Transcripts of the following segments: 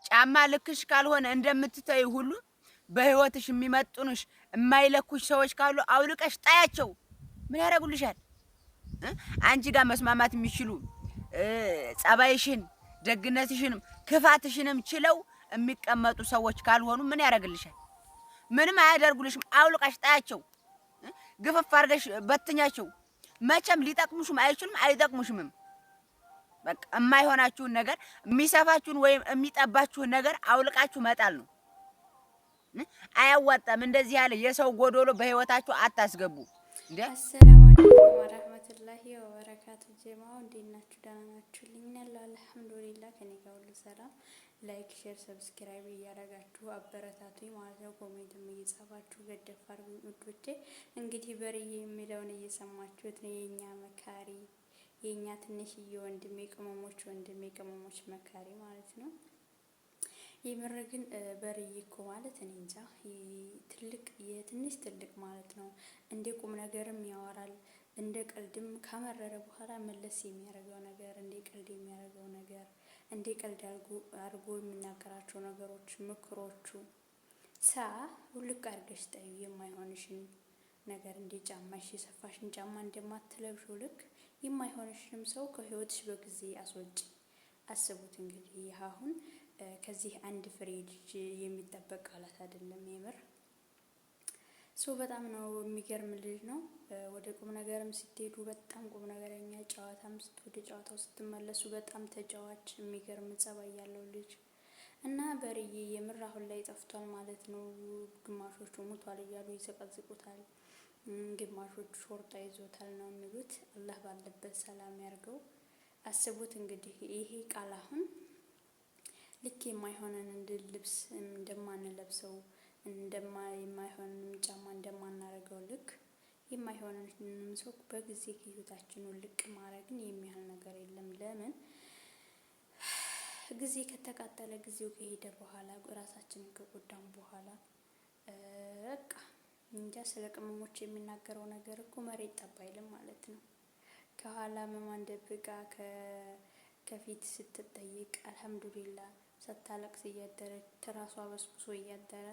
ጫማ ልክሽ ካልሆነ እንደምትተይ ሁሉ በህይወትሽ የሚመጥኑሽ የማይለኩሽ ሰዎች ካሉ አውልቀሽ ጣያቸው። ምን ያደርጉልሻል? አንቺ ጋር መስማማት የሚችሉ ጸባይሽን፣ ደግነትሽንም ክፋትሽንም ችለው የሚቀመጡ ሰዎች ካልሆኑ ምን ያደርግልሻል? ምንም አያደርጉልሽም። አውልቀሽ ጣያቸው፣ ግፍፍ አድርገሽ በትኛቸው። መቼም ሊጠቅሙሽም አይችሉም፣ አይጠቅሙሽምም። በቃ የማይሆናችሁን ነገር የሚሰፋችሁን ወይም የሚጠባችሁን ነገር አውልቃችሁ መጣል ነው። አያዋጣም። እንደዚህ ያለ የሰው ጎዶሎ በህይወታችሁ አታስገቡ። እንዴ السلام عليكم ورحمة الله وبركاته። ጀማው እንዴት ናችሁ? ደህና ናችሁልኝ? ያለው አልሐምዱሊላህ ከኔ ጋር ሁሉ ሰላም። Like፣ share፣ subscribe እያደረጋችሁ አበረታቱኝ ማለት ነው። Comment ም እየጻፋችሁ ገደፍ አድርጉኝ ውዶቼ። እንግዲህ በርዬ የሚለውን እየሰማችሁት ነው። የኛ መካሪ፣ የኛ ትንሽዬ ወንድሜ፣ ቅመሞች ወንድሜ፣ ቅመሞች መካሪ ማለት ነው። የምር ግን በርዬ እኮ ማለት እኔ እንጃ ትልቅ የትንሽ ትልቅ ማለት ነው። እንደ ቁም ነገርም ያወራል፣ እንደ ቀልድም ካመረረ በኋላ መለስ የሚያደርገው ነገር፣ እንደ ቀልድ የሚያደርገው ነገር፣ እንደ ቀልድ አድርጎ የሚናገራቸው ነገሮች፣ ምክሮቹ ሳ ውልቅ አድርገሽ ጠዩ የማይሆንሽን ነገር እንደ ጫማሽ የሰፋሽን ጫማ እንደማትለብሽው ልክ የማይሆንሽንም ሰው ከህይወትሽ በጊዜ አስወጪ። አስቡት እንግዲህ ይህ አሁን ከዚህ አንድ ፍሬ ልጅ የሚጠበቅ ቃላት አይደለም። የምር ሰው በጣም ነው የሚገርም ልጅ ነው። ወደ ቁም ነገርም ስትሄዱ በጣም ቁም ነገረኛ፣ ጨዋታም ወደ ጨዋታው ስትመለሱ በጣም ተጫዋች፣ የሚገርም ጸባይ ያለው ልጅ እና በርዬ የምር አሁን ላይ ጠፍቷል ማለት ነው። ግማሾቹ ሙቷል እያሉ ይዘቀዝቁታል፣ ግማሾቹ ሾርጣ ይዞታል ነው የሚሉት። አላህ ባለበት ሰላም ያርገው። አስቡት እንግዲህ ይሄ ቃል አሁን ልክ የማይሆነን ልብስ እንደማንለብሰው የማይሆንንም ጫማ እንደማናደርገው ልክ የማይሆነንም ሰው በጊዜ ከህይወታችን ውልቅ ማድረግን የሚያህል ነገር የለም። ለምን ጊዜ ከተቃጠለ ጊዜው ከሄደ በኋላ ራሳችንን ከጎዳም በኋላ በቃ እንጃ ስለ ቅመሞች የሚናገረው ነገር እኮ መሬት ጠብ አይልም ማለት ነው። ከኋላ መማን ደብቃ ከፊት ስትጠይቅ አልሐምዱሊላ ስታለቅስ እያደረች ትራሷ በስብሶ እያደረ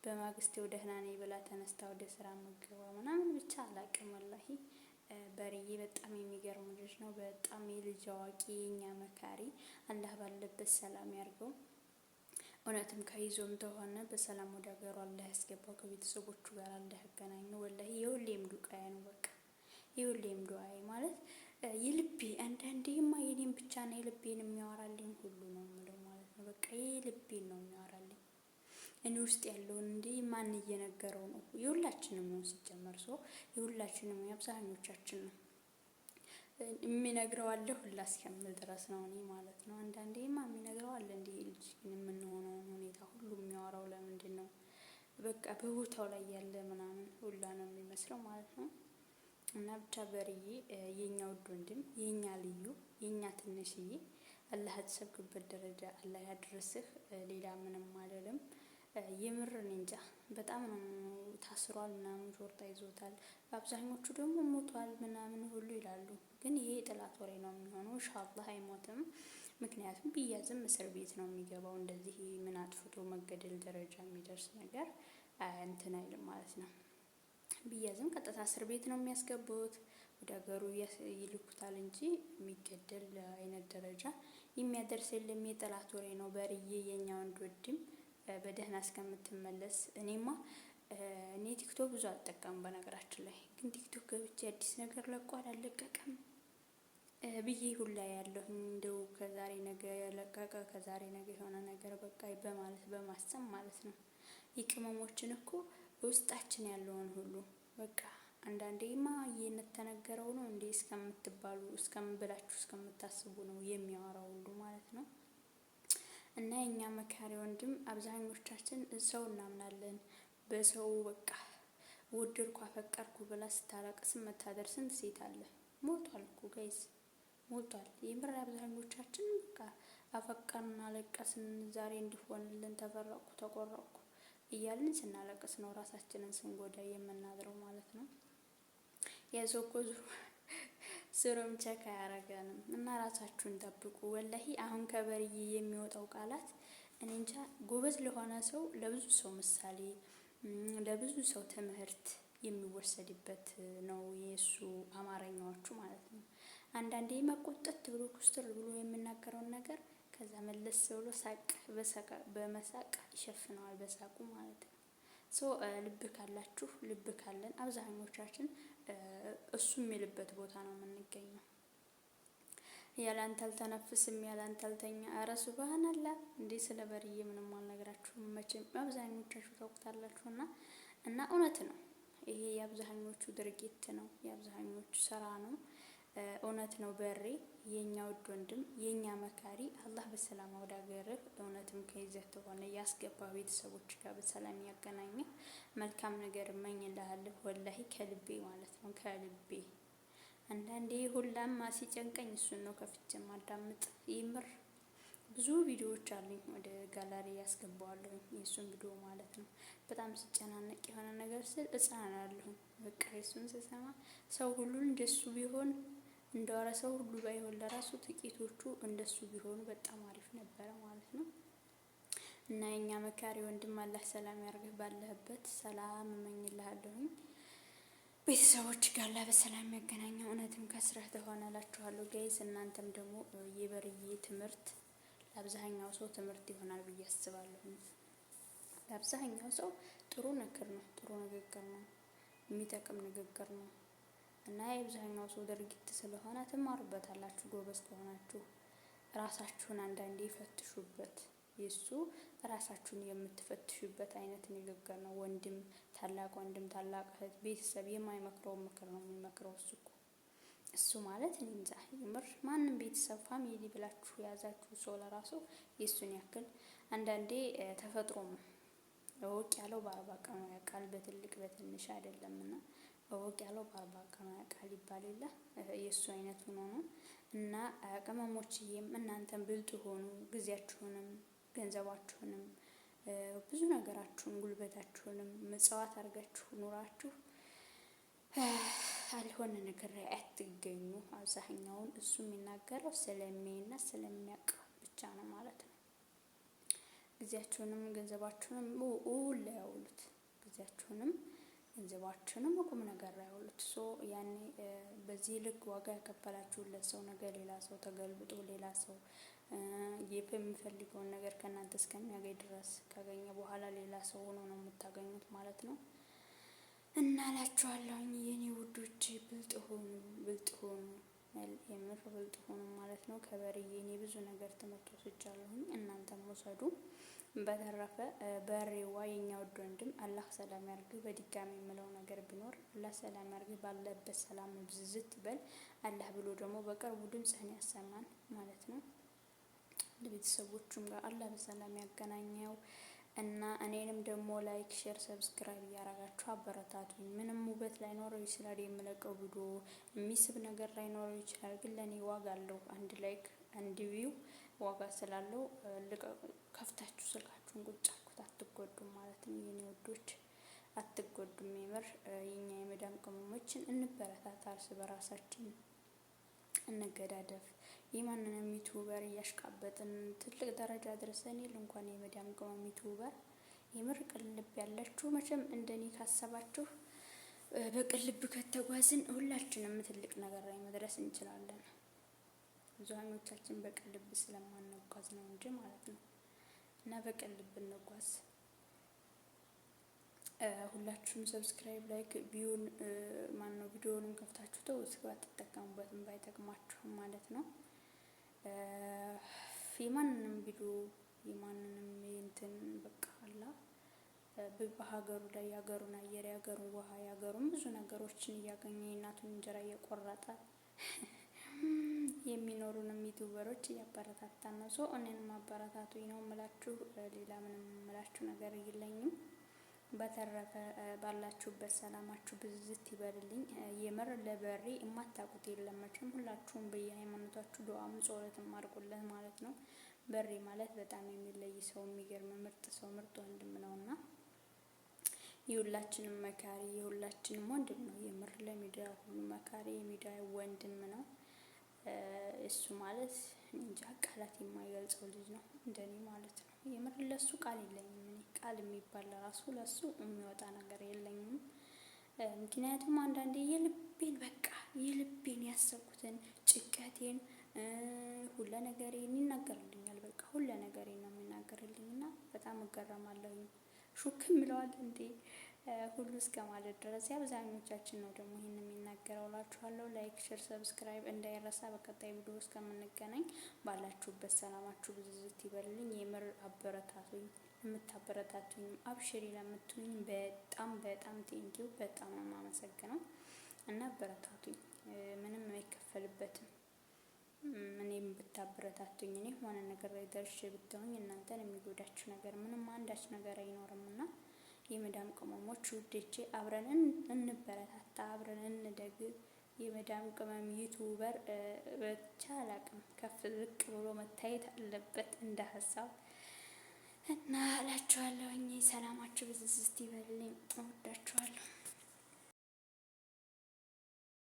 በማግስቴው ደህና ነኝ ብላ ተነስታ ወደ ስራ መገባ ምናምን ብቻ አላቅም። ወላሂ በርዬ በጣም የሚገርም ልጅ ነው። በጣም የልጅ አዋቂ፣ የኛ መካሪ፣ አላህ ባለበት ሰላም ያርገው። እውነትም ከይዞም ተሆነ በሰላም ወደ ሀገሩ አላህ ያስገባው፣ ከቤተሰቦቹ ጋር አላህ ያገናኘው። ወላሂ የሁሌም ዱቃዬ ነው። በቃ የሁሌም ዱዓዬ ማለት የልቤ አንዳንዴማ የኔም ብቻ ነው የልቤን የሚያወራልኝ ሁሉ ነው የምለው ማለት ነው። በቃ የልቤን ነው የሚያወራልኝ እኔ ውስጥ ያለውን እንዴ ማን እየነገረው ነው? የሁላችንም ነው ሲጀመር ሰው የሁላችንም የአብዛኞቻችን ነው የሚነግረው አለ ሁላ እስከምል ድረስ ነው እኔ ማለት ነው። አንዳንዴማ የሚነግረው አለ እንዴ ልጅ ግን የምንሆነውን ሁኔታ ሁሉ የሚያወራው ለምንድን ነው? በቃ በቦታው ላይ ያለ ምናምን ሁላ ነው የሚመስለው ማለት ነው። እና ብቻ በርዬ የኛ ውድ ወንድም፣ የኛ ልዩ፣ የኛ ትንሽዬ አላህ ያሰብክበት ደረጃ አላህ ያድርስህ። ሌላ ምንም አልልም። የምር እንጃ በጣም ነው ታስሯል ምናምን ሾርጣ ይዞታል። አብዛኞቹ ደግሞ ሞቷል ምናምን ሁሉ ይላሉ። ግን ይሄ የጠላት ወሬ ነው የሚሆነው። ኢንሻአላህ አይሞትም። ምክንያቱም ቢያዝም እስር ቤት ነው የሚገባው። እንደዚህ ምን አጥፍቶ መገደል ደረጃ የሚደርስ ነገር እንትን አይልም ማለት ነው። ቢያዝም ቀጥታ እስር ቤት ነው የሚያስገቡት፣ ወደ ሀገሩ ይልኩታል እንጂ የሚገደል አይነት ደረጃ የሚያደርስ የለም። የጠላት ወሬ ነው። በርዬ የኛ ወንድ ወድም በደህና እስከምትመለስ እኔማ እኔ ቲክቶክ ብዙ አልጠቀምም በነገራችን ላይ ግን ቲክቶክ ገብቼ አዲስ ነገር ለቋል አልለቀቀም ብዬ ሁላ ያለሁኝ እንደው ከዛሬ ነገ ለቀቀ ከዛሬ ነገ የሆነ ነገር በቃ በማለት በማሰብ ማለት ነው። የቅመሞችን እኮ ውስጣችን ያለውን ሁሉ በቃ አንዳንዴማ እየተነገረው ነው እንዴ እስከምትባሉ እስከምብላችሁ እስከምታስቡ ነው የሚያወራው ሁሉ ማለት ነው። እና የኛ መካሪ ወንድም አብዛኞቻችን ሰው እናምናለን። በሰው በቃ ወደድኩ አፈቀርኩ ብላ ስታለቅስ መታደር ስንት ሴት አለ። ሞልቷል እኮ guys ሞልቷል። የምር አብዛኞቻችን በቃ አፈቀርን፣ አለቀስን፣ ዛሬ እንዲሆንልን ተፈረቅኩ፣ ተቆረቅኩ እያልን ስናለቅስ ነው ራሳችንን ስንጎዳ የምናድረው ማለት ነው። የሰው እኮ ዙሮም check አያረገንም እና ራሳችሁን ጠብቁ። ወላሂ አሁን ከበርዬ የሚወጣው ቃላት እኔ እንጃ ጎበዝ ለሆነ ሰው ለብዙ ሰው ምሳሌ ለብዙ ሰው ትምህርት የሚወሰድበት ነው የእሱ አማርኛዎቹ ማለት ነው። አንዳንዴ መቆጠት ብሎ ኩስትር ብሎ የሚናገረውን ነገር ከዛ መለስ ብሎ ሳቅ በመሳቅ ይሸፍነዋል በሳቁ ማለት ነው። So ልብ ካላችሁ ልብ ካለን አብዛኞቻችን እሱ የሚልበት ቦታ ነው የምንገኘው። ያላንተ አልተነፍስም፣ ያላንተ አልተኛ። ኧረ ሱብሃንአላህ እንዴ! ስለ በርዬ ምንም አልነግራችሁም መቼም አብዛኞቻችሁ ታውቁታላችሁና እና እውነት ነው። ይሄ የአብዛኞቹ ድርጊት ነው፣ የአብዛኞቹ ስራ ነው። እውነት ነው። በሬ የኛ ውድ ወንድም የኛ መካሪ፣ አላህ በሰላም ወደ ሀገርህ እውነትም ከይዘህ ተሆነ ያስገባ ቤተሰቦች ጋር በሰላም ያገናኘህ። መልካም ነገር እመኝልሃለሁ ወላሂ ከልቤ ማለት ነው ከልቤ። አንዳንዴ ሁላማ ሲጨንቀኝ እሱን ነው ከፍቼ ማዳምጥ። ይምር ብዙ ቪዲዮዎች አሉኝ ወደ ጋላሪ ያስገባዋለሁ የእሱን ቪዲዮ ማለት ነው። በጣም ሲጨናነቅ የሆነ ነገር ስል እጽናናለሁ። በቃ የእሱን ስሰማ ሰው ሁሉ እንደሱ ቢሆን እንደዋረ ሰው ሁሉ ባይሆን ለራሱ ጥቂቶቹ እንደሱ ቢሆኑ በጣም አሪፍ ነበረ ማለት ነው። እና የኛ መካሪ ወንድም አላህ ሰላም ያርግህ፣ ባለህበት ሰላም እመኝልሃለሁኝ። ቤተሰቦች ጋር በሰላም ያገናኘው። እውነትም ከስረህ ተሆነ እላችኋለሁ guys። እናንተም ደግሞ የበርዬ ትምህርት ለአብዛኛው ሰው ትምህርት ይሆናል ብዬ አስባለሁ። ለአብዛኛው ሰው ጥሩ ምክር ነው፣ ጥሩ ንግግር ነው፣ የሚጠቅም ንግግር ነው እና የአብዛኛው ሰው ድርጊት ስለሆነ ትማሩበታላችሁ። ጎበዝ ከሆናችሁ ራሳችሁን አንዳንዴ ፈትሹበት። የእሱ ራሳችሁን የምትፈትሹበት አይነት ንግግር ነው። ወንድም፣ ታላቅ ወንድም፣ ታላቅ እህት፣ ቤተሰብ የማይመክረውን ምክር ነው የሚመክረው እሱ እኮ። እሱ ማለት እኔ እንጃ የምር ማንም ቤተሰብ family ብላችሁ የያዛችሁ ሰው ለራሱ የእሱን ያክል አንዳንዴ ተፈጥሮም እወቅ ያለው በ40 ቀኑ ያውቃል፣ በትልቅ በትንሽ አይደለምና እወቅ ያለው በ40 ቀኑ ያውቃል ይባል የለ የእሱ አይነት ሆኖ ነው። እና ቅመሞችዬም እናንተም ብልጥ ሆኑ፣ ጊዜያችሁንም ገንዘባችሁንም ብዙ ነገራችሁን ጉልበታችሁንም ምጽዋት አድርጋችሁ ኑራችሁ አልሆነ ነገር ላይ አትገኙ። አብዛኛውን እሱ የሚናገረው ስለሚያይና ስለሚያውቅ ብቻ ነው ማለት ነው። ጊዜያችሁንም ገንዘባችሁንም ውል ላይ ያውሉት። ጊዜያችሁንም ገንዘባችሁንም ቁም ነገር ላይ ያውሉት። So ያኔ በዚህ ልክ ዋጋ ያከፈላችሁለት ሰው ነገር ሌላ ሰው ተገልብጦ ሌላ ሰው የሚፈልገውን ነገር ከእናንተ እስከሚያገኝ ድረስ ካገኘ በኋላ ሌላ ሰው ሆኖ ነው የምታገኙት ማለት ነው። እና እላችኋለሁኝ የኔ ውዶች ብልጥ ሆኑ፣ ብልጥ ሆኑ፣ የምር ብልጥ ሆኑ ማለት ነው። ከበርዬ እኔ ብዙ ነገር ትምህርት ወስጃለሁኝ፣ እናንተም ውሰዱ። በተረፈ በሬዋ የኛ ውድ ወንድም አላህ ሰላም ያርግህ። በድጋሚ የምለው ነገር ቢኖር አላህ ሰላም ያርግህ፣ ባለበት ሰላም ብዝዝት ይበል። አላህ ብሎ ደግሞ በቅርቡ ድምፅህን ያሰማን ማለት ነው። ቤተሰቦቹም ጋር አላህ በሰላም ያገናኘው እና እኔንም ደግሞ like፣ share፣ subscribe እያረጋችሁ አበረታቱኝ። ምንም ውበት ላይኖረው ይችላል የምለቀው ቪዲዮ የሚስብ ነገር ላይኖረው ይችላል፣ ግን ለእኔ ዋጋ አለው። አንድ like አንድ view ዋጋ ስላለው ከፍታችሁ ስልካችሁን ቁጭ አድርጉት፣ አትጎዱም ማለት ነው የኔ ወዶች፣ አትጎዱም። የምር የኛ የመዳም ቅመሞችን እንበረታታ፣ እርስ በራሳችን እንገዳደፍ። የማንንም YouTuber እያሽቃበጥን ትልቅ ደረጃ ደርሰን የለ እንኳን የመዳም ቅመም YouTuber የምር ቅልብ ያላችሁ መቼም እንደኔ ካሰባችሁ በቅልብ ከተጓዝን ሁላችንም ትልቅ ነገር ላይ መድረስ እንችላለን። ብዙሃኖቻችን በቅልብ ስለማንጓዝ ነው እንጂ ማለት ነው። እና በቅልብ እንጓዝ። ሁላችሁም subscribe፣ like ቪዲዮን ማን ነው ቪዲዮንም ከፍታችሁ ተው ባትጠቀሙበትም ባይጠቅማችሁም ማለት ነው። የማንንም ቪዲዮ የማንንም እንትን በቃ አላ በሀገሩ ላይ የሀገሩን አየር የሀገሩን ውሃ የሀገሩን ብዙ ነገሮችን እያገኘ የእናቱን እንጀራ እየቆረጠ የሚኖሩንም YouTuber ኦች እያበረታታን ነው። So እኔንም አበረታቱኝ ነው የምላችሁ። ሌላ ምንም የምላችሁ ነገር የለኝም። በተረፈ ባላችሁበት ሰላማችሁ ብዝት ይበልልኝ። የምር ለበሬ የማታውቁት የለም መቼም ሁላችሁም በየሃይማኖታችሁ ዱዓም ጸሎትም አድርጉለት ማለት ነው። በሬ ማለት በጣም የሚለይ ሰው፣ የሚገርም ምርጥ ሰው፣ ምርጥ ወንድም ነውና የሁላችንም መካሪ የሁላችንም ወንድም ነው። የምር ለሚዲያ ሁሉ መካሪ የሚዲያ ወንድም ነው። እሱ ማለት እንጃ ቃላት የማይገልጸው ልጅ ነው እንደኔ ማለት ነው። የምር ለሱ ቃል የለኝም። እኔ ቃል የሚባል ለራሱ ለሱ የሚወጣ ነገር የለኝም። ምክንያቱም አንዳንዴ የልቤን በቃ የልቤን ያሰብኩትን ጭንቀቴን ሁለ ነገሬን ይናገርልኛል። በቃ ሁለ ነገሬን ነው የሚናገርልኝ እና በጣም እገረማለሁኝ። ሹክም ይለዋል እንዴ ሁሉ እስከ ማለት ድረስ የአብዛኞቻችን ነው ደግሞ ይህን የሚናገረው እላችኋለሁ። Like፣ share፣ subscribe እንዳይረሳ። በቀጣይ ቪዲዮ እስከምንገናኝ ባላችሁበት ሰላማችሁ ብዝዝት ይበልልኝ። የምር አበረታቱኝ፣ የምታበረታቱኝም አብሽሪ ለምትሉኝ በጣም በጣም thank you፣ በጣም ነው የማመሰግነው እና አበረታቱኝ፣ ምንም አይከፈልበትም። እኔም ብታበረታቱኝ እኔ ሆነ ነገር ላይ ደርሼ ብታዩኝ እናንተን የሚጎዳችሁ ነገር ምንም አንዳች ነገር አይኖርም እና የመዳም ቅመሞች ውዶቼ አብረን እንበረታታ፣ አብረን እንደግ። የመዳም ቅመም YouTuber ብቻ አላቅም ከፍ ዝቅ ብሎ መታየት አለበት እንደ ሀሳብ እና እላችኋለሁኝ። ሰላማችሁ ብዝዝት ይበልልኝ። እወዳችኋለሁ።